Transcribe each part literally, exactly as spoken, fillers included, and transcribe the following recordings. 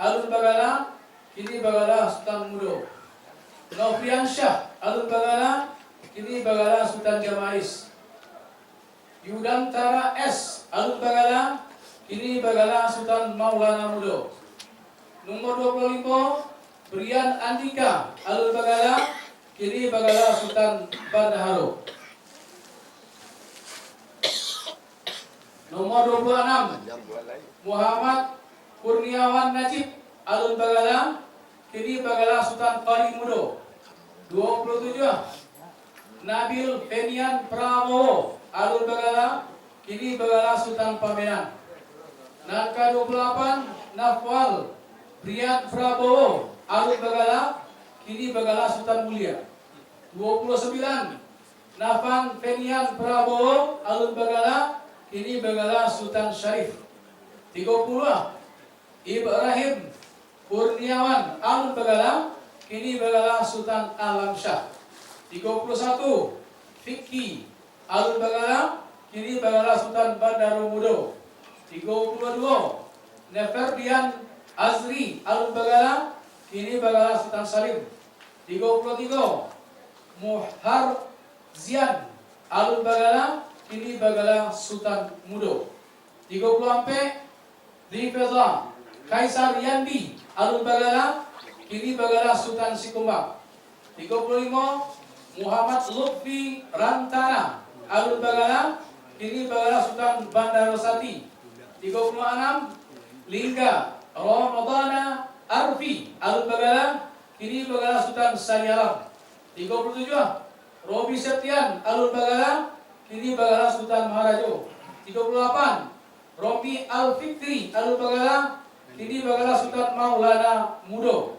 alun bagala, kini bagala Sutan Mudo. Nofriansyah, alun bagala, kini bagala Sutan Jamais. Yudantara S, alun bagala, kini bagala Sutan Maulana Mudo. Nomor dua puluh limo, Brian Andika, alun bagala, kini bagala Sutan Banda Haro. Nomor dua puluh enam, Muhammad Kurniawan Najib, alun bagala, kini bagala Sutan Kari Mudo. Dua puluh tujuh, Nabil Fenian Prabowo, alun bagala, kini bagala Sutan Pamenan. Nan ka dua puluh lapan, Nafwal Brian Prabowo, alun bagala, kini bagala Sutan Mulia. Dua puluh sembilan, Nafan Fenian Prabowo, alun bagala, kini bagala Sutan Syarif. Tigo puluah, Ibrahim Kurniawan, alun bagala, kini bagala Sutan Alamsyah. Tigo puluah satu, Fikri, alun bagala, kini bagala Sutan Bandaro Mudo. Tigo puluah duo, Neferdian Azri, alun bagala, kini bagala Sutan Salim. Tigo puluah tigo, Muhar Zian, alun bagala, kini bagala Sutan Mudo. Tigo puluah ampek, Rifeza Kaisar Yandi, alun bagala, kini bagala Sutan Sikumbang. Tigo puluah limo, Muhammad Lutfi Rantana, alun bagala, kini bagala Sutan Bandaro Sati. Tigo puluah anam, Lingga Ramadana Arfi, alun bagala, kini bagala Sutan Sarialam. Tigo puluah tujuah, Robi Septian, alun bagala, kini bagala Sutan Maharajo. Tigo puluah lapan, Robi Al-Fikri, alun bagala, kini bagala Sutan Maulana Mudo.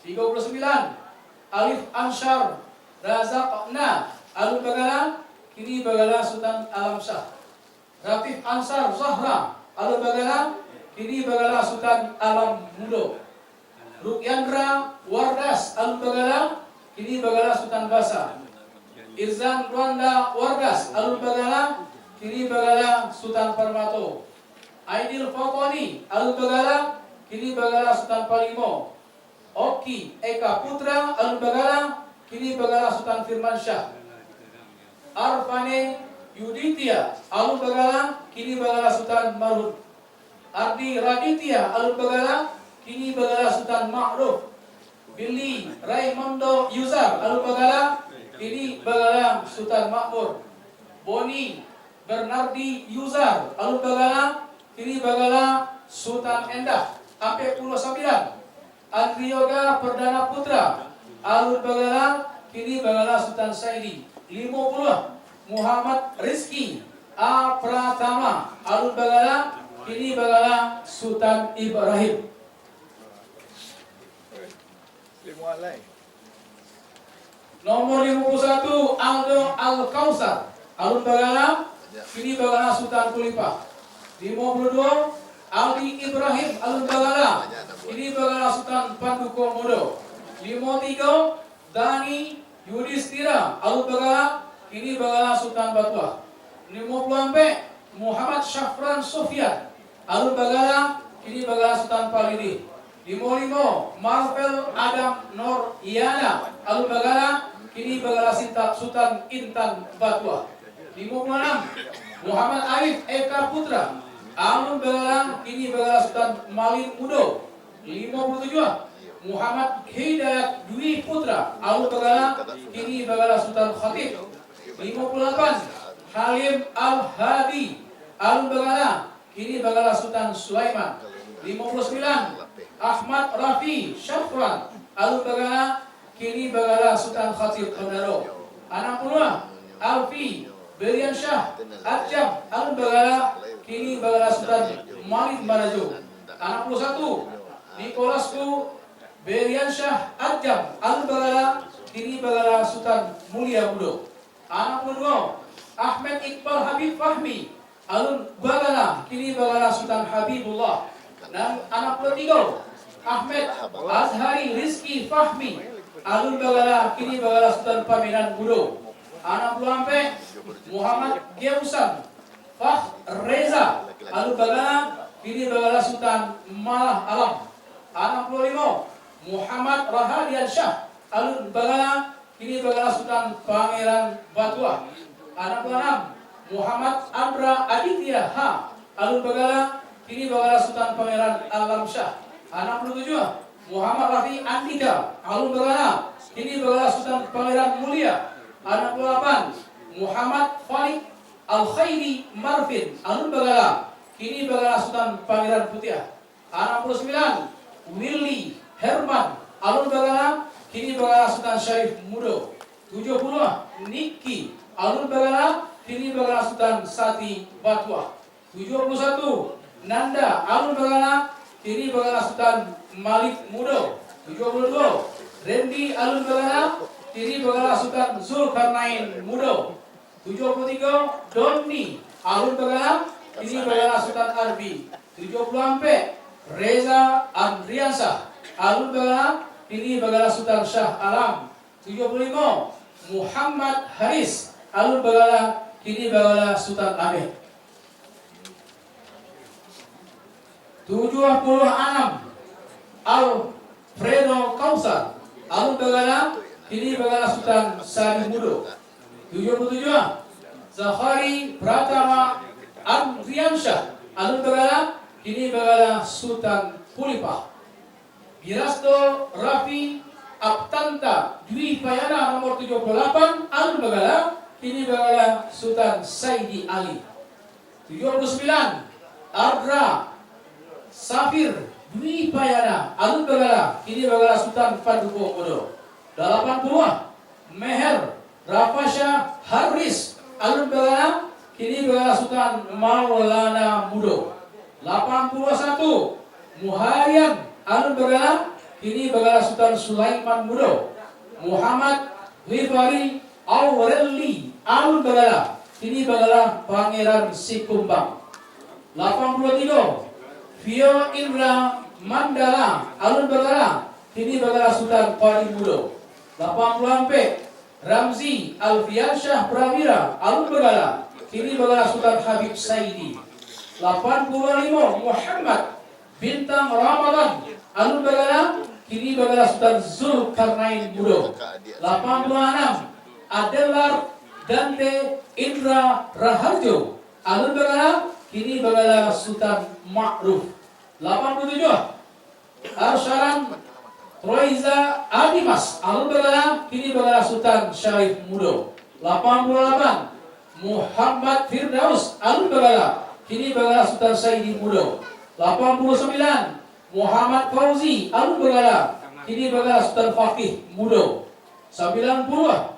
Tigo puluah sambilan, Alif Ansyar Razakna, alun bagala, kini bagala Sutan Alamsyah. Ratif Ansar Zahra, alun bagala, kini bagala Sutan Alam Mudo. Rukyandra Wardas, alun bagala, kini bagala Sutan Basa. Irzan Rwanda Wardas, alun bagala, kini bagala Sutan Parmato. Aidil Fatoni, alun bagala, kini bagala Sutan Palimo. Oki Eka Putra, alun bagala, kini bagala Sutan Firmansyah. Arfane Yuditya, alun bagala, kini bagala Sutan Marhun. Ardi Raditya, alun bagala, kini bagala Sutan Ma'ruf. Billy Raimondo Yuzar, alun bagala, kini bagala Sutan Makmur. Boni Bernardi Yuzar, alun bagala, kini bagala Sutan Endah. Ampek puluah sambilan, Andrioga Perdana Putra, alun bagala, kini bagala Sutan Saidi. Limo puluah, Muhammad Rizki A Pratama, alun bagala, kini bagala Sutan Ibrahim. Nomor limo puluh satu, Aldo Al Kausar, alun bagala, kini bagala Sutan Kulipah. Limo puluh dua, Aldi Ibrahim, alun bagala, kini bagala Sutan Panduko Mudo. Limo tigo, Dani Yudistira, alun bagala, kini bagala Sutan Batuah. Limo puluh ampek, Muhammad Syafran Sofyan, alun bagala, kini bagala Sutan Palidih. Limo limo, Marvel Adam Noriana, alun bagala, kini bagala Sinta-, Sutan Intan Batuah. Limo puluh anam, Muhammad Arif Eka Putra, alun bagala, kini bagala Sutan Malin Mudo. Limo puluh tujuah, Muhammad Hidayat Dwi Putra, alun bagala, kini bagala Sutan Khatib. Limo puluh lapan, Halim Al-Hadi, alun bagala, kini bagala Sutan Sulaiman. Limo puluh sambilan, Ahmad Rafi Syafran, alun bagala, kini bagala Sutan Khatib Bandaro. Anam puluah, Alfi Beriansyah Ajam, alun bagala, kini bagala Sutan Malin Marajo. Anam puluah satu, Nikolasku Beriansyah Ajam, alun bagala, kini bagala Sutan Mulia Mudo. Anam puluah dua, Ahmed Iqbal Habib Fahmi, alun bagala, kini bagala Sutan Habibullah. Nan anam puluah tigo, Ahmed Azhari Rizki Fahmi, alun bagala, kini bagala Sutan Pamenan Mudo. Anam puluah ampek, Muhammad Geusan Fahreza, alun bagala, kini bagala Sutan Malah Alam. Anam Muhammad Rahadian Syah, alun bagala, kini bagala Sutan Pangeran Batuah. Anam puluh anam, Muhammad Andra Aditya Ha, alun bagala, kini bagala Sutan Pangeran Alam Syah. Anam puluh tujuh, Muhammad Rafi Andika, alun bagala, kini bagala Sutan Pangeran Mulia. Anam puluh lapan, Muhammad Falik Al Khairi Marfin, alun bagala, kini bagala Sutan Pangeran Putiah. Anam puluh sembilan, Willy Herman, alun bagala, kini bagala Sutan Syarif Mudo. Tujuh puluh, Niki, alun bagala, kini bagala Sutan Sati Batuah. Tujuh puluh satu, Nanda, alun bagala, kini bagala Sutan Malik Mudo. Tujuh puluh dua, Randy, alun bagala, kini bagala Sutan Zulkarnain Mudo. Tujuh puluh tiga, Doni, alun bagala, kini bagala Sutan Arbi. Tujuh puluh ampek, Reza Andriansyah, alun bagala, kini bagala Sutan Shah Alam. Tujuh puluh lima, Muhammad Haris, alun bagala, kini bagala Sutan Amir. Tujuh puluh anam, Alfredo Kausar, alun bagala, kini bagala Sutan Sari Mudo. Tujuh puluh tujuh, Zahari Pratama Andriansyah, alun bagala, kini bagala Sutan Pulipah. Girasto Rafi Aptanta Dwi Payana nomor tujuh puluh lapan, alun bagala, kini bagala Sutan Saidi Ali. Tujuh puluh sembilan, Ardra Safir Dwi Payana, alun bagala, kini bagala Sutan Paduko Mudo. Dalapan puluh, Meher Rafasha Haris, alun bagala, kini bagala Sutan Maulana Mudo. Lapan puluh satu, Muharian, alun bagala, kini bagala Sutan Sulaiman Mudo. Muhammad Ghifari Aureli, alun bagala, kini bagala Pangeran Sikumbang. Lapan puluh tiga, Vio Indra Mandala, alun bagala, kini bagala Sutan Kadi Mudo. Lapan puluh ampek, Ramzi Alfiansyah Prawira, alun bagala, kini bagala Sutan Habib Saidi. Lapan puluh lima, Muhammad Bintang Ramadan, alun bagala, kini bagala Sutan Zulkarnain Mudo. Lapan puluh anam, Adelar Dante Indra Raharjo, alun bagala, kini bagala Sutan Ma'ruf. Lapan puluh tujuh, Arsalan Roiza Adimas, alun bagala, kini bagala Sutan Syarif Mudo. Lapan puluh lapan, Muhammad Firdaus, alun bagala, kini bagala Sutan Saidi Mudo. Lapan puluh sembilan, Muhammad Fauzi, alun bagala, kini bagala Sutan Fakih Mudo. Sambilan puluh,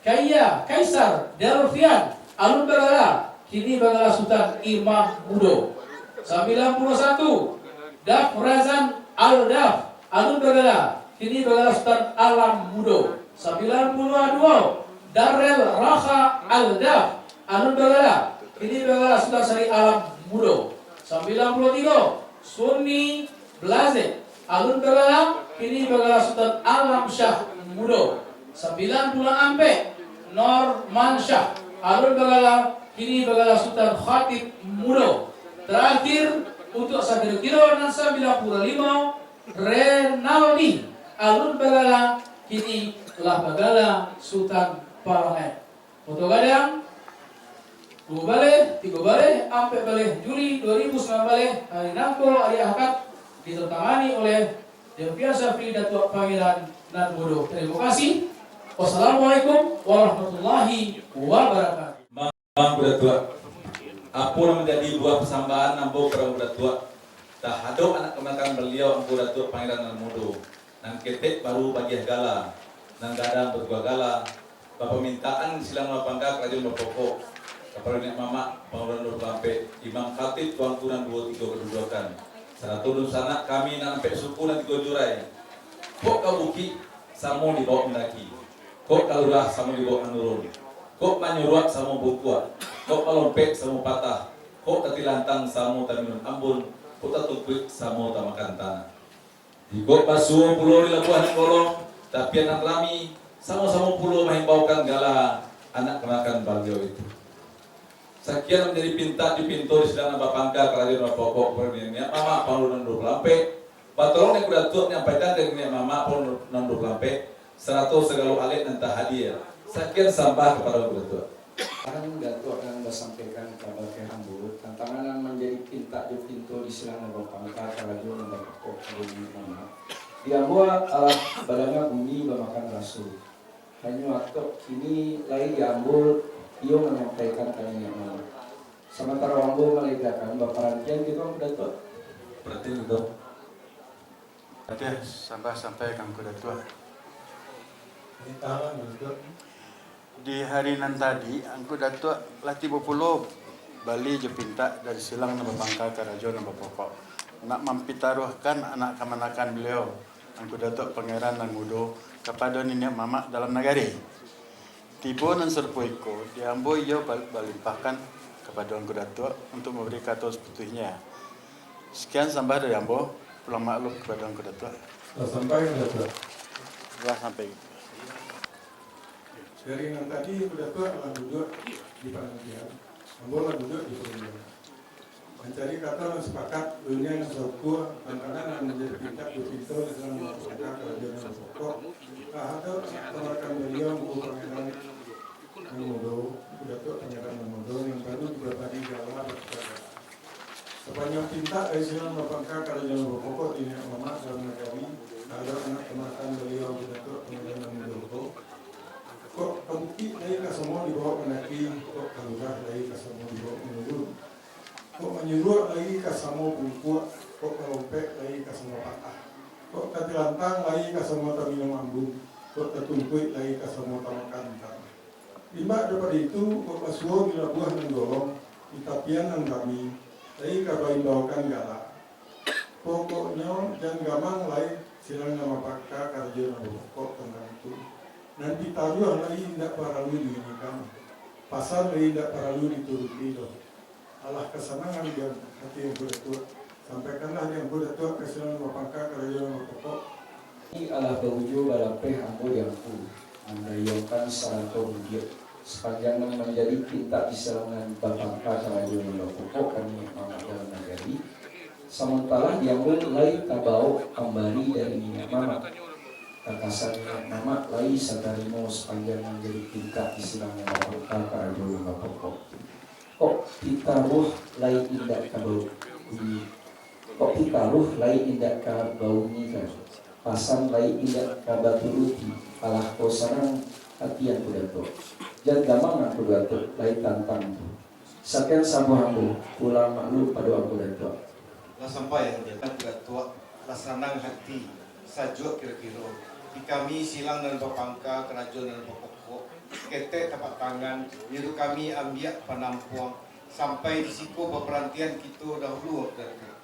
Kaya Kaisar Delvian, alun bagala, kini bagala Sutan Imam Mudo. Sambilan puluh satu, Dafrazan Al-Daf, alun bagala, kini bagala Sutan Alam Mudo. Sambilan puluh dua, Darrel Raha Al-Daf, alun bagala, kini bagala Sutan Sari Alam Mudo. Sambilan puluh tiga, Sunni Blaze, alun bagala, kini bagala Sutan Alam Syah Mudo. Sambilan puluh ampek, Norman Syah, alun bagala, kini bagala Sutan Khatib Mudo. Terakhir, untuk sakiro-kiro nan sambilan puluh limo, Renaldi, alun bagala, kini lah bagala Sutan Parangai. Koto Gadang, duo baleh, tigo baleh, ampek baleh Juli duo ribu sambilan baleh, ari nangko, ari Ahad, ditandatangani oleh Delvian Syafri Datuak Pangeran nan Mudo. Tarimo kasih. Wassalamualaikum warahmatullahi wabarakatuh. Mangku Datuak, apo nan manjadi buah pasambahan ambo ka Mangku Datuak tahadok anak kamanakan baliau, Mangku Datuak Pangeran nan Mudo? Nan ketek baru bagiah gala, nan gadang batuah gala, bapamintaan silang bapangka karajo bapokok, kapalo niniak mamak, pangulu nan duo puluah ampek, imam khatib tuangku nan duo tigo kaduduakan, sarato dunsanak kami nan ampek suku nan tigo jurai, kok ka bukik samo dibawok mandaki, kok ka lurah samo dibawok manurun, kok manyuruak samo bungkuak, kok malompek samo patah, kok tatilantang samo taminun ambun, kok tatungkuik samo tamakan tanah. Jikok basuo pulo di labuah nan golong, tapian nan rami, samo-samo pulo mahimbaukan gala anak kamanakan baliau itu. Sakian nan manjadi pintak jo pinto di silang nan bapangka karajo nan bapokok, kapalo niniak mamak, pangulu nan duo puluah ampek, Patolong Angku Datuak manyampaikan dari niniak mamak Pondok Nan Duo Puluah Ampek, sarato sagalo alek nan tahadia. Sakian sambah kapado Angku Datuak. Ang Datuak nan basampaikan kabake ambo, tantangan nan manjadi pintak jo pinto di silang nan bapangka karajo nan bapokok karajo nan mamak. Di ambo alah badanga bunyi bamakan raso. Hanyo atok kini lai di ambo iyo manyampaikan ka niniak mamak. Samantaro ambo malegakan baparantian gitu, Angku Datuak. Parantian gitu. Parantian sambah sampai ka Angku Datuak. Di hari nan tadi, Angku Datuak lah tibo pulo bali jo pintak dari silang nan bapangka karajo nan bapokok, nak mampitaruahkan anak kamanakan baliau, Angku Datuak Pangeran Nan Mudo, kapado niniak mamak dalam nagari. Tibo nan sarupo iko, di ambo iyo bal-, balimpahkan kapado Angku Datuak untuak mambari kato saputuihnyo. Sakian sambah dari ambo, pulang maklum kapado Angku Datuak. Lah sampai, Angku Datuak? Lah sampai. Dari nan tadi Angku Datuak lah duduak di panantian, ambo lah duduak di panantian. Mancari kato nan sapakat, dunia nan saukua, tantangan nan manjadi pintak jo pinto di dalam melaksanakan karajo nan bapokok tahadap kamanakan baliau, Angku Pangeran Nan Mudo, Angku Datuak Pangeran Nan Mudo, nan baru dibari gala bapangka. Sapanjang pintak dari silang bapangka karajo nan bapokok di niniak mamak dalam nagari, tahadap anak kamanakan baliau, Angku Datuak Pangeran Nan Mudo ko, kok ka bukik lai ka samo dibawok mandaki, kok ka lurah lai ka samo dibawok manurun. Kok manyuruak lai ka samo bungkuak, kok malompek lai ka samo patah, kok tatilantang lai ka samo taminum ambun, kok tatungkuik lai ka samo tamakan tanah. Limbak daripado itu, kok basuo di labuah nan golong, di tapian nan rami, lai ka baimbaukan gala. Pokoknyo, jan gamang lai silang nan bapangka karajo nan bapokok tantang itu. Nan pitaruah lai indak paralu diunyikan, pasan lai indak paralu dituruti doh. Alah kasanangan di hati Angku Datuak, sampaikanlah di Angku Datuak ka silang nan bapangka karajo nan bapokok. Kini alah baujua balapeh ambo di Angku, mandayuangkan sarato mudiak, sapanjang nan manjadi pintak di silang nan bapangka karajo nan bapokok ka niniak mamak dalam nagari, samantaro di ambo lai tabawok pambari dari niniak mamak. Kakasan niniak mamak lai satarimo sapanjang nan manjadi pintak di silang nan bapangka karajo nan bapokok. Kok pitaruah lai indak ka baunyi, kok pitaruah lai indak ka baunyikan, pasan lai indak ka baturuti, alah ko sanang hati Angku Datuak. Jan gamang Angku Datuak lai tantang tu. Sakian sambah ambo, pulang maklum pado Angku Datuak. Lah sampai, Angku Datuak, lah sanang hati, sajuak kiro-kiro. Di kami silang nan bapangka, karajo nan bapokok, ketek tapak tangan, nyiru kami ambiak panampuang, sampai di siko baparantian kito dahulu, Angku Datuak.